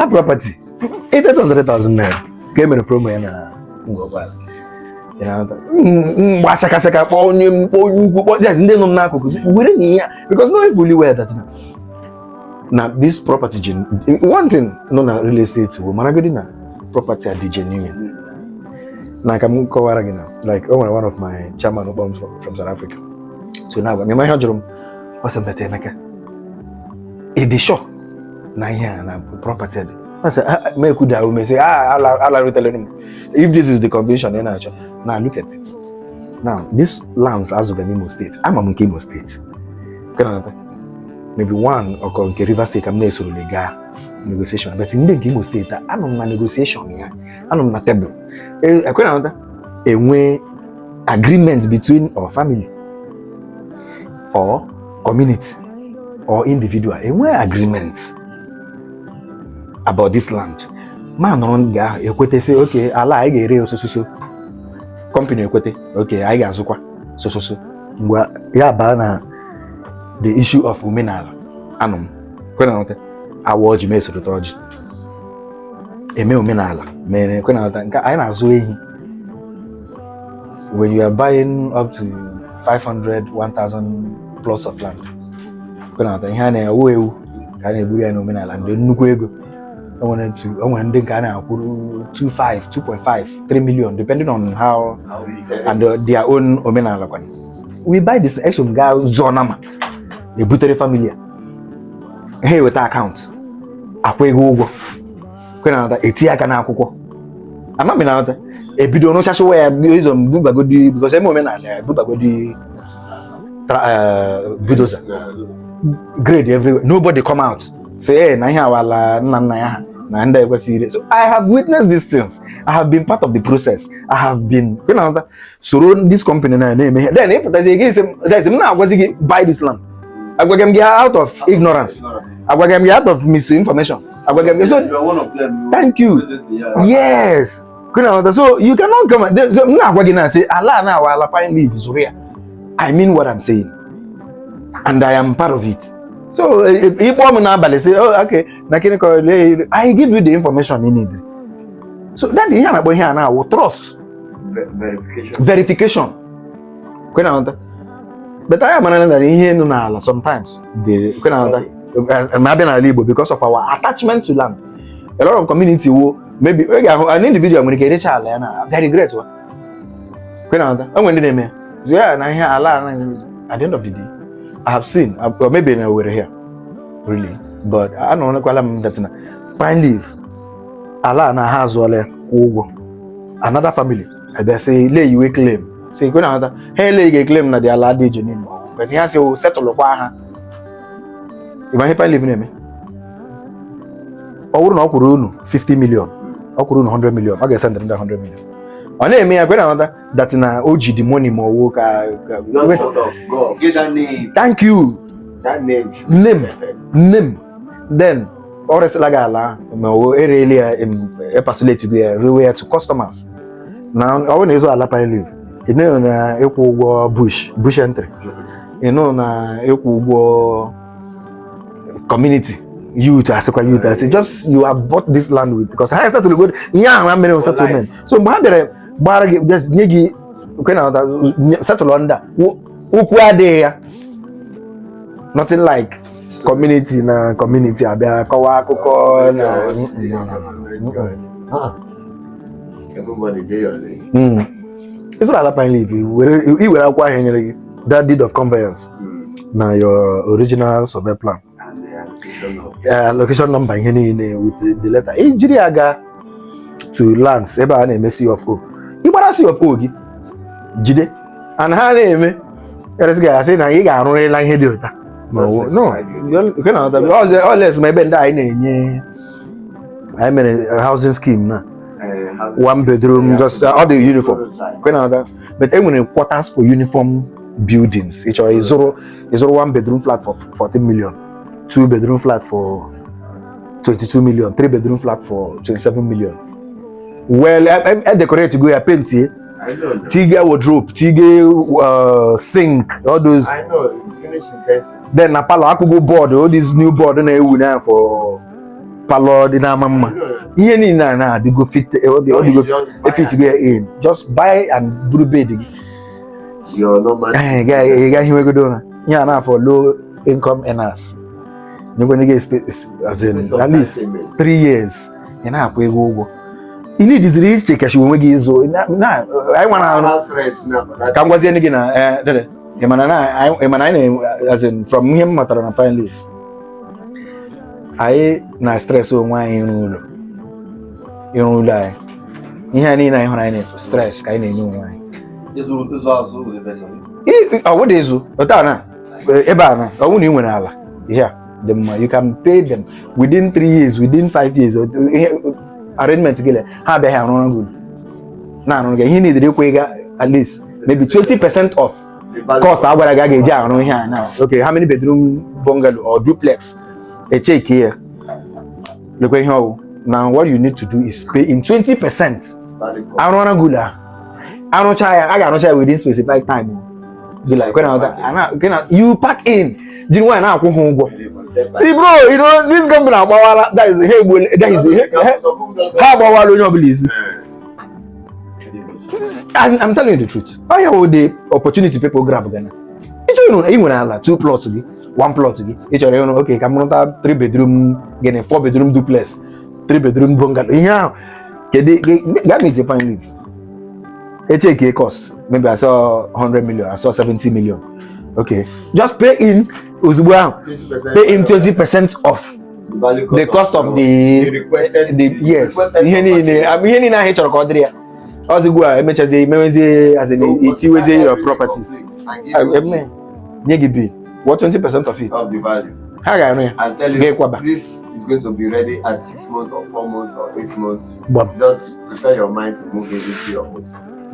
That property, 800,000 naira ka e mere promo ya na Ngọkpala. Mgba shakashaka, kpọọ onye, kpọọ onye ukwu, kpọọ, yes, ndị nọ m n'akụkụ sị, were na ihe a, because knowing fully well that na this property one thing nọ na real estate bụ maragodi na property a dị genuine. Na ka m kọwara gị na, like, o nwere one of my chairman kpọrọ m from South Africa, so na agwa m ihe ọ jụrụ m. Ọ sị m, "Bete Emeka, ị dị sure na ihe a na property a dị?" Ọ sị, "Ah, ah," ma ekwuda ume sị, "Ah, ala rutere m. If this is the conviction ị na-achọ, now look at it. Now this lands azụga n'Imo State, ama m nke Imo State. Nke na maybe one ọkọ nke Rivers State ka m na-esoro gaa negotiation, but ndị nke Imo State a, anọ m na negotiation ya, anọ m na table. Ekwe na nghọta enwe agreement between our family or community or individual, enwe agreement about this land." Ma nọrọ nga ahụ ekwete sị, "Okay, ala anyị ga-ere ya osososo." Company ekwete, "Okay, anyị ga-azụkwa sososo." Mgbe ya baa na the issue of omenala, anọ m kwe na nghọta awa ọjị, ma esorote ọjị eme omenala mere. Kwe na nghọta nke anyị na-azụ ehi, when you are buying up to 500 1000 plots of land, kwe na nghọta ihe a na-ewu ewu ka a na-egburu ya n'omenala, ndị nnukwu ego. O nwere ndị nke a na-akwụrụ 25, 2.5, 3 million, depending on how and their own omenala kwana. We buy this, eso m gaa zụọ nama ebutere family a, ha eweta account, akwụ ego ụgwọ. Kwe na nghọta etinye aka n'akwụkwọ, ama m na nghọta ebido rụchasịwa ya ụzọ m bubagodi, because eme omenala ya bubagodi bulldozer grade everywhere. Nobody come out say, "Hey, na ihe awala nna nna ya ha na ndị ekwesịghị ire." So I have witnessed these things. I have been part of the process. I have been, kwe na nghọta, soro this company na na-eme ihe. Then ịpụtazi gị sị m na-agwazi gị, "Buy this land." Agwaghị m gị out of ignorance, agwaghị m gị out of misinformation, agwaghị m gị so. You are one of them. Thank you. Presently, yeah. Yes, kwe na nghọta. So you cannot come and so m na-agwa gị na sị ala a na-awa ala Pine Leaf, zụrụ ya. I mean what I'm saying and I am part of it. So ịkpọọ m n'abalị sị, "Oh, okay, na gịnị ka ọ I give you the information you need." So that ihe a na-akpọ ihe a na-awụ trust. Verification. Verification, kwe na nghọta. But anyị amara na ihe nọ n'ala sometimes dị, kwe na nghọta, ma abịa n'ala Igbo, because of our attachment to land, a lot of community wo maybe ị ga-ahụ an individual nwere ike erecha ala ya na abịa regret wa. Kwe na nghọta, o nwere ndị na-eme ya ya na ihe ala a na. At the end of the day, I have seen, or maybe na Owerri here really, but anọrọkwala m that na Pine Leaf, ala a na ha azụọla ya, kwụọ ụgwọ, another family abịa sị lay iwe claim, sị, kwe na nghọta, ha ele ga claim na the ala dị genuine, but ihe ha sị o settle kwa ha. Ịma ihe Pine Leaf na-eme? Ọ bụrụ na ọ kwụrụ unu 50 million, ọ kwụrụ unu 100 million, ọ ga-esend ndị 100 million. Ọ na-eme ya, kwe na nghọta, that na o ji the money ma ọ wụ ka Just wait. sort of go. Get that name. Thank you. That name should Name. be protected. Name. Then ọ resịla gị ala ahụ, ma ọ ereli ya, epasulate go ya, rewe ya to customers. Na ọ bụrụ na ịzụ ala Pine Leaf, ị nọ na ịkwụ ụgwọ bush entry, ị nọ na ịkwụ ụgwọ community youth, asịkwa youth asị, just you have bought this land with, because ha settle go ihe ahụ ha mere settlement. So mgbe ha bịara gbara gị, just nye gị, kwe na nghọta, settle under ụkwụ adịghị ya. Nothing like community na community abịa kọwaa akụkọ na no, no, no, no. Everybody dey your lane. Ịzụrụ ala Pine Leaf, i were akwụkwọ ahụ e nyere gị, that deed of conveyance na your original survey plan And the allocation of location number, ihe niile with the letter, i jiri ya gaa to lands ebe a na-eme C of O. Ịgbara C of O gị jide and ha na-eme eresi gị asị na ị ga-arụrịla ihe dị ụta. Ma no, nke na ọzọ ma ebe ndị anyị na-enye, anyị mere housing scheme na housing. One bedroom, just all the uniform. Prototype. Kwe na nghọta. But e nwere quarters for uniform buildings. Ị chọrọ ịzụrụ one bedroom flat for 14 million, two bedroom flat for 22 million, three bedroom flat for 27 million. Well, e decorate go ya, paint ye, I know now. tige wardrobe, tige sink, all those. I know. Finish in fences. Then na parlour, akụgo board, all this new board na-ewu now for Parlour dị na-ama mma, ihe niile a na-adịgo fit, ọ dịgo efit go ya in. Just buy and buru bed gị. Your normal. Eh, ị gaghị nwegodo ha ihe a na-afọ low income earners nyekwana gị as in Space of at least payment. 3 years ị na-akwụ ego ụgwọ ị nidiziri ichekashi onwe gị ịzụ anyị nwere arụ. House rent now for that. Ka m gwazie gị na dede, ị mana na ị mana anyị na, as in, from ihe m matara na Pine Leaf, anyị na stress onwe anyị ịrụ ụlọ anyị, ihe a niile anyị hụrụ anyị na stress ka anyị na-enye onwe anyị. Ịzụ azụ dị better. Ọ bụrụ ịzụ otu a na ebe a na ọ bụrụ na ị nwere ala, ihe a dị mma. You can pay them within 3 years, within 5 years, ihe arrangement gị le ha abịaghị arụ ọrụ gị na-arụ gị ihe niile ịkwụ ịga at least maybe 20% of The value. Cost a gwara gị a ga-eji arụ ihe a now. Okay, how many bedroom bungalow or duplex? Echeki ya, lekwa ihe ọwụ. Now what you need to do is pay in 20% Value cost. Arụọra gị ụlọ ahụ, arụcha ya, a ga-arụcha ya within specified time. Be like, when I, you pack in, jiri nwaanyị na-akwụ ha ụgwọ. Step by See bro, you know this company agbawala, that is ha egbuola, that is ha agbawala onye ọbụla isi. I'm telling you the truth. Oh yeah, well, the opportunity people grab Ghana. Ịchọrọ ịrụ, ị nwere ala two plots gị, one plot gị. Ị chọrọ ịrụ, okay, ka m rụta three bedroom gịnị, four bedroom duplex, three bedroom bungalow. Ihe ahụ, kedu gaa meet Pine Leaf. Eche cost. Maybe I saw 100 million, I saw 70 million. Okay. Just pay in ozugbo ahụ. 20%. Pay in 20% of The value the cost of the requested the yes requested ihe niile ihe niile ahụ ị chọrọ ka ọ dịrị ya ọzigbo a emechazie mewezie, as in, itiwezie your properties. Eme nye gị bill what 20% of it of the value ha ga-arụ ya and tell you Ga-ekwaba. This is going to be ready at 6 months or 4 months or 8 months. Gbam. Just prepare your mind to move into your home.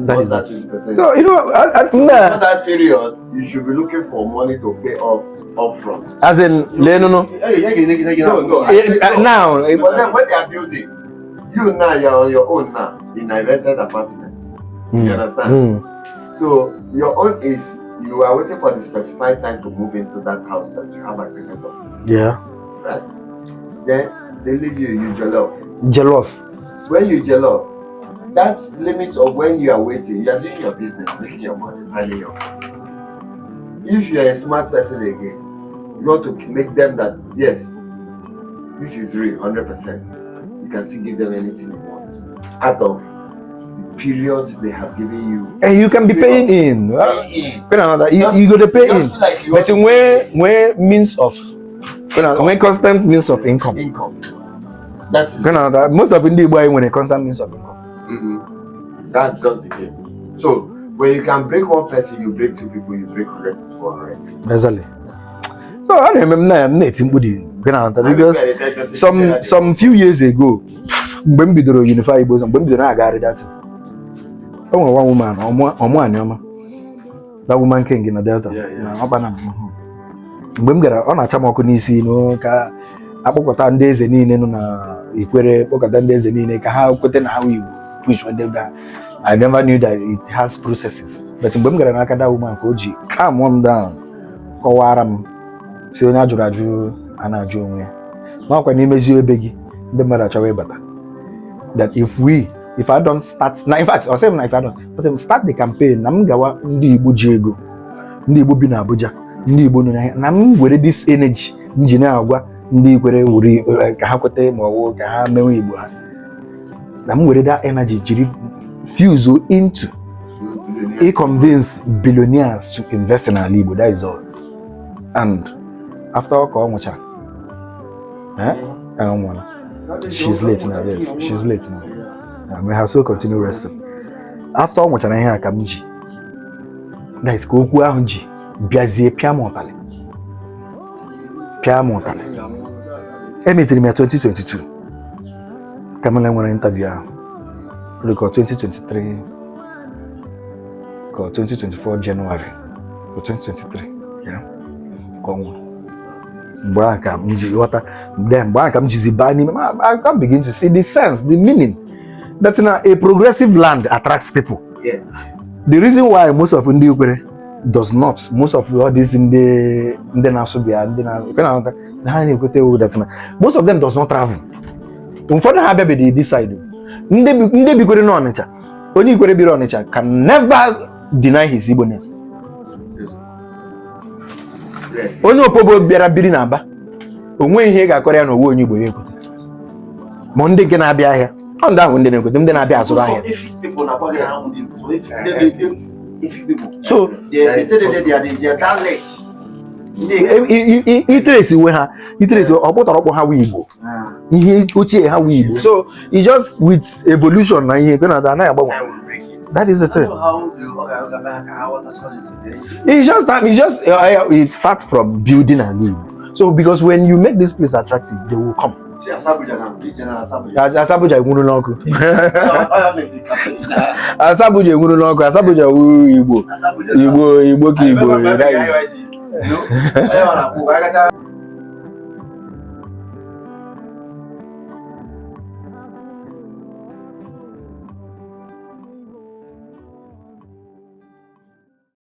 That Once is that it. 20%. So Before na that period, you should be looking for money to pay off upfront. As in, lee nụnụ. No, I said no. Now But then when they are building, you now you're on your own now in a rented apartment. You understand? Mm. So your own is you are waiting for the specified time to move into that house that you have agreement of, right? Then they leave you, you jollof. Jollof. When you jollof, that's limit of when you are waiting. You are doing your business, making your money, earning your money. If you are a smart person again, you want to make them that yes, this is real, 100%. You can still give them anything you want out of the period they have given you. And you can be paying in. Pay in. Kwe na another, you go to pay in Just feel like you but want to nwee means of nwee constant means of income. Income. That is Kwe na another, most of ndị Igbo anyị nwere constant means of income. That's just the game. So when you can break one person, you break two people, you break 100 people already. Exactly. So ọ na-eme m na m na-eti mkpu dị kwe na another because some few years ago, mgbe m bidoro Unify Igbo, mgbe m bidoro na-agagharị that, o nwere one woman, ọmụ Aniọma, that woman king na Delta. Na ọkpana m mgbe m gara, ọ na-acha m ọkụ n'isi nụ ka akpọkọta ndị eze niile nọ na Ikwere, kpọkọta ndị eze niile ka ha kwete na ha wụ Igbo, push them down. I never knew that it has processes, but mgbe m gara n'aka that woman ka o ji calm m down, kọwara m si onye a jụrụ ajụ a na-ajụ onwe ya ma ọkwa n'imezi ebe gị ndị mmadụ achọwa ịbata, that if I don't start na, in fact, ọ sị m na if I don't, ọ sị m start the campaign na m gawa ndị Igbo ji ego, ndị Igbo bi n'Abuja, ndị Igbo nọ n'ahịa, na m were this energy m ji na-agwa ndị Ikwere were ka ha kweta ma ọ wụ ka ha mewe Igbo ha, na m were that energy jiri fuse into I convince billionaires to invest in ala Igbo. That is all. And after all, ka ọ nwụchara, eh, ọ nwụọla. She's late now. Yes, she's late now. And may her soul continue resting. After ọ nwụchara, ihe a ka m ji, that is, ka okwu ahụ ji bịazie pịa m ụtalị, pịa m ụtalị. Emetiri m ya 2022 ka m na nwere interview ahụ. Ọ dị ka 2023 ka ọ 2024 January or 2023 ya ka ọ nwụrụ. Mgbe ahụ ka m ji ghọta. Then mgbe ahụ ka m jizi baa n'ime ma I can begin to see the sense, the meaning that na a progressive land attracts people. The reason why most of ndị Ikwere does not, most of all these ndị na-asụ bịa, ndị na ekwe na-aghọta na ha na-ekweta ewu, that na most of them does not travel. Ụfọdụ ha abịabeghị this side o. Ndị bikwere n'Ọnịcha, onye Ikwere biri Ọnịcha can never deny his Igbo-ness. Onye Opobo bịara biri n'Aba, o nweghị ihe ị ga-akọrọ ya na owe onye Igbo ya ekweta. Ma ndị nke na-abịa ahịa, ọ ndị ahụ ndị na-ekweta, ndị na-abịa azụrụ ahịa. Some Efik people na-agwa gị ha wụ ndị Igbo. Some Efik, ndị Efik people. So They are dialect. Ndị itresi we ha, itresi ọkpụtọrọkpụ ha wụ Igbo, ihe ochie ha wụ Igbo. So it's just with evolution na ihe ekwe na anaghị agbanwe. Time will break it. That is the I thing. don't know how ọ ga-aga ka ha ghọtacha this thing. It's just that it's just it starts from building an Igbo. So because when you make this place attractive, they will come. See Asabuja now, this general Asabuja. Asabuja enwuru n'ọkụ. Ọ ya makes the campaign. Asabuja enwuru n'ọkụ. Asabuja wu Igbo. Asabuja now. Igbo, Igbo ka I Igbo. remember That my is IYC. You know, onye ọ na-akwụ ụgwọ, agacha.